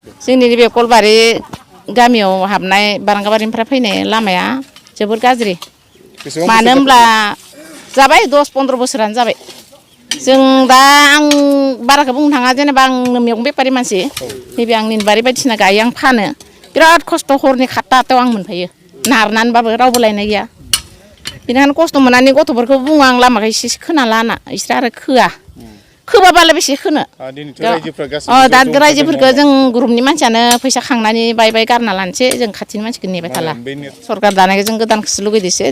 जोंनि बे कलबारि गामियाव हाबनाय बारंगाबारिनिफ्राय फैनाय लामाया जोबोद गाज्रि। मानो होनब्ला जाबाय 10-15 बोसोरानो जाबाय। जों दा आं बाराखौ बुंनो थाङा जेनेबा आं मैगं बेफारि मानसि नैबे आंनि बारि बायदिसिना गायो आं फानो बिराद खस्थ' हरनि 7-8 आं मोनफायो नारनानैबाबो रावबो लायनाय गैया। बेनिखायनो खस्थ' मोननानै गथ'फोरखौ बुङो आं लामाखौ एसे खोना ला होनना बिसोर आरो खोआ खोबाबालाय बेसे खोनो। दा रायजोफोरखौ जों ग्रुपनि मानसियानो फैसा खांनानै बाय गारना लानोसै जों खाथिनि मानसिखौ नेबाय थाला। सरकार दानायखौ जों गोदानखौसो लुगैदोंसो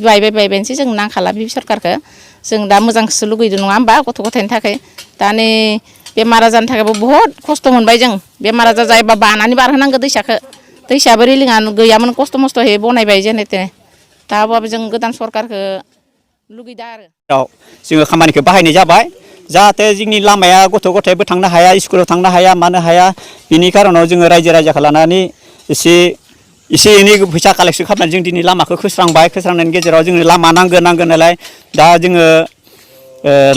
बायबायनोसै जों नांखाला बे सरकारखौ जों दा मोजांखौसो लुगैदों नङा होमबा गथ' गथायनि थाखाय। दा नै बेमार आजारनि थाखायबो बहुद खस्थ' मोनबाय जों बेमार आजार जायोबा बानानै बारहोनांगौ दैसाखौ। दैसायाबो रेलिङा गैयामोन खस्थ' मस्थ'यै बनायबाय जेने तेने दा अब्लाबो जों गोदान सरकारखौ लुगैदों आरो। जोङो खामानिखौ बाहायनाय जाबाय जाहाथे जोंनि लामाया गथ' गथायबो थांनो हाया स्कुलाव थांनो हाया मानो हाया बिनि खारनाव जोङो रायजो राजाखौ लानानै एसे एनै फैसा कालेक्सन खालामनानै जों दिनै लामाखौ खोस्रांबाय। खोस्रांनायनि गेजेराव जोंनो लामा नांगौ नालाय दा जोङो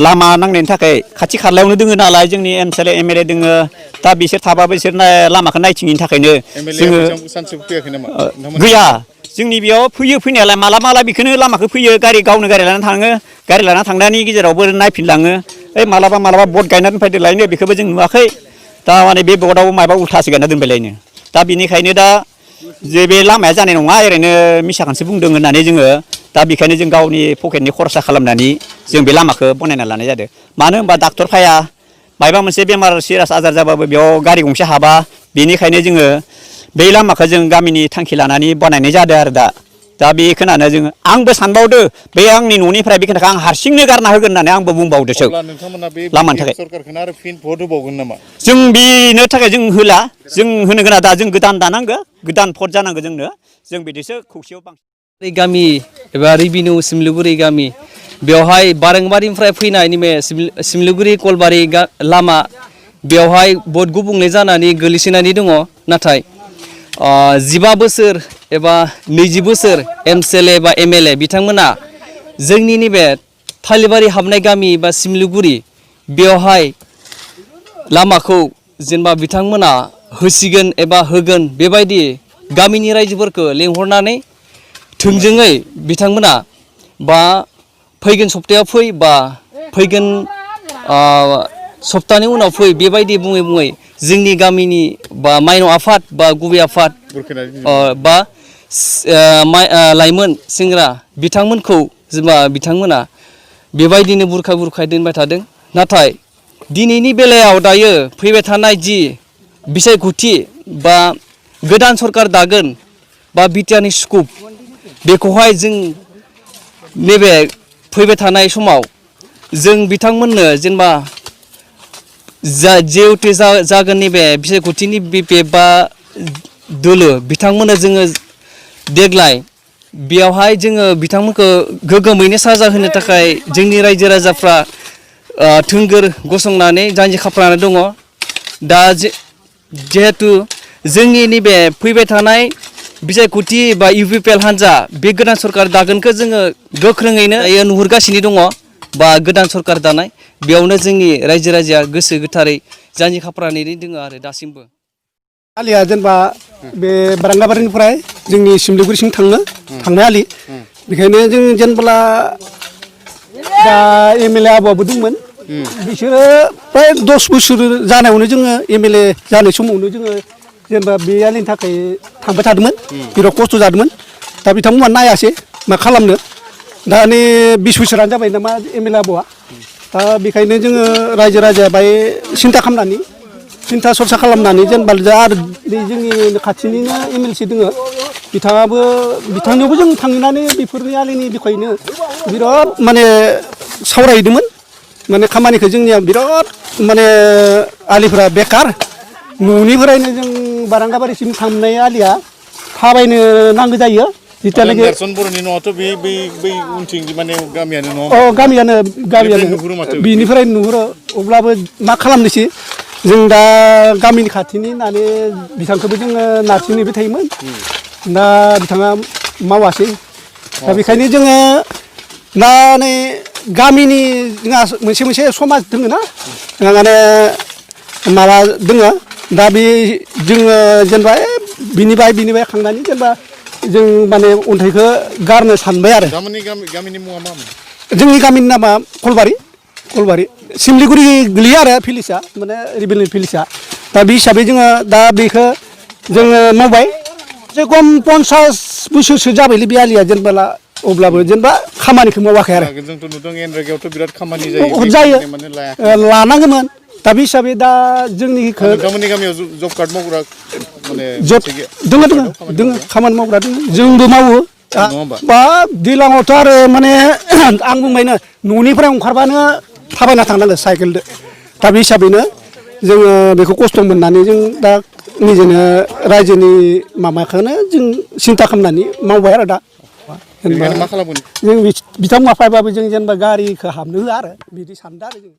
लामा नांनायनि थाखाय खाथि खालायावनो दोङो नालाय जोंनि ओनसोल MLA दोङो दा बिसोर थाबाबो बिसोर लामाखौ नायथिंयिनि थाखायनो जोङो गैया। जोंनि बेयाव फैयो फैनायालाय माला बेखौनो लामाखौ फैयो गावनो गारि लानानै थाङो गारि लाना थांनायनि गेजेरावबो नायफिनलाङो ओइ मालाबा बट गायनानै फैदो लायनो बेखौबो जों नुवाखै दा माने बे बटआव माबा उल्थासो गायना दोनबायलायनो दा बेनिखायनो दा जे बे लामाया जानाय नङा ओरैनो मिसाखौसो बुंदों होननानै जोङो दा बेखायनो जों गावनि पकेटनि खरसा खालामनानै जों बे लामाखौ बनायना लानाय जादों। मानो होनबा डाक्टर फाया मायबा मोनसे बेमार सिरियास आजार जाबाबो बेयाव गारि गंसे हाबा बेनिखायनो जोङो बै लामाखौ जों गामिनि थांखि लानानै बानायनाय जादों आरो दा बे खोनानो जोङो आंबो सानबावदो बे आंनि न'निफ्राय बे खोनाखौ आं हारसिंनो गारना होगोन होननानै आंबो बुंबावदोसो लामानि थाखाय जों बेनो थाखाय जों होला जों होनो गोनां दा जों गोदान दानांगो गोदान भट जानांगो जोंनो जों बिदिसो खौसेयाव बांसिन गामि एबा रिबिनिउ सिमलुगुरि गामि बेवहाय बारंबारिनिफ्राय फैनाय नैबे सिमलुगुरि कलबारि लामा बेवहाय बहुद गुबुंले जानानै गोग्लैसोनानै दङ। नाथाय 15 बोसोर एबा 20 बोसोर MCLA बा MLA बिथांमोना जोंनि नैबे थालिबारि हाबनाय गामि बा सिमलुगुरि बेवहाय लामाखौ जेनेबा बिथांमोना होसिगोन एबा होगोन बेबायदि गामिनि रायजोफोरखौ लेंहरनानै थोंजोङै बिथांमोना बा फैगोन सप्तायाव फै बा फैगोन सप्तानि उनाव फै बेबायदि बुङै जोंनि गामिनि बा माइनाव आफाद बा गुबै आफाद बा लाइमोन सेंग्रा बिथांमोनखौ जेनेबा बिथांमोना बेबायदिनो बुरखाय दोनबाय थादों। नाथाय दिनैनि बेलायाव दायो फैबाय थानाय जि बिसायख'थि बा गोदान सरकार दागोन बा बिटिआरनि स्कुप बेखौहाय जों नैबे फैबाय थानाय समाव जों बिथांमोननो जेनेबा जिहेथु जागोन नैबे बिसायख'थिनि बा दोलो बिथांमोननो जोङो देग्लाय बेयावहाय जोङो बिथांमोनखौ गोग्गोमैनो साजा होनो थाखाय जोंनि रायजो राजाफ्रा थोंगोर गसंनानै जानजि खाफ्रानानै दङ। दा जिहेथु जोंनि नैबे फैबाय थानाय बिसायख'थि बा UPPL हान्जा बे गोदान सरकार दागोनखौ जोङो गोख्रोङैनो नुहुरगासिनो दङ बा गोदान सरकार दानाय बेयावनो जोंनि रायजो राजाया गोसो गोथारै जानजि खाफ्रानानै दङ आरो दासिमबो। आलिया जेनेबा बे बारंगाबारिनिफ्राय जोंनि सिमलुगुरिसिम थांनाय आलि बेखायनो जों जेनेबा दा MLA आबौआबो दंमोन बिसोरो प्राय 10 बोसोर जानायावनो जोङो MLA जानाय समावनो जोङो जेनेबा बे आलिनि थाखाय थांबाय थादोंमोन बिराद खस्थ' जादोंमोन दा बिथांमोना नायासै मा खालामनो दा नै 20 बोसोरानो जाबाय नामा MLA आबौआ दा बेखायनो जोङो रायजो राजाया बाय सिन्था सरसा खालामनानै जेनेबा आरो जोंनि खाथिनिनो MLC दोङो बिथांनियावबो जों थांनानै बेफोरनि आलिनि बिखयनो बिराद माने सावरायदोंमोन माने खामानिखौ जोंनिया बिराद माने आलिफोरा बेकार न'निफ्रायनो जों बारंगाबारिसिम थांनाय आलिया थाबायनो नांगौ जायो जितियालागि बर'नि न'आथ' बै उनथिं माने गामियानो नङा गामियानो बिनिफ्राय नुहुरो अब्लाबो मा खालामनोसै जों दा गामिनि खाथिनि होननानै बिथांखौबो जोङो नारसिननोबो थायोमोन दा बिथाङा मावासै दा बेखायनो जोङो दा नै गामिनि जोंहा मोनसे समाज दङ ना माने माबा दङ दा बे जोङो जेनेबा बिनिबाय खांनानै जेनेबा जों माने अन्थाइखौ गारनो सानबाय आरो गामिनि मुङा मामोन जोंनि गामिनि नामा कलबारि सिमलिगुरि गोलैयो आरो भिलेजआ माने रिबेलियन भिलेजआ दा बे हिसाबै जोङो दा बेखौ जोङो मावबाय जे खम 50 बोसोरसो जाबायलै बे आलिया जेनेबा अब्लाबो जेनेबा खामानिखौ मावाखै आरो जोंथ' नुदों एनरेगायावथ' बिराद खामानि जायो जायो माने लानांगौमोन दा बे हिसाबै दा जोंनिखौ नोंथांमोननि गामियाव जब कार्ड मावग्रा माने दोङो खामानि मावग्रा दङ जोंबो मावो बा दैज्लाङावथ' आरो माने आं बुंबायनो न'निफ्राय ओंखारबानो थाबायना थांनांगौ साइकेलजों दा बे हिसाबैनो जोङो बेखौ खस्थ' मोननानै जों दा निजेनो रायजोनि माबाखौनो जों सिन्था खालामनानै मावबाय आरो दा मा खालामगोन जों बिथांमोना फैबाबो जों जेनेबा गारिखौ हाबनो होआ आरो बिदि सानदों आरो जों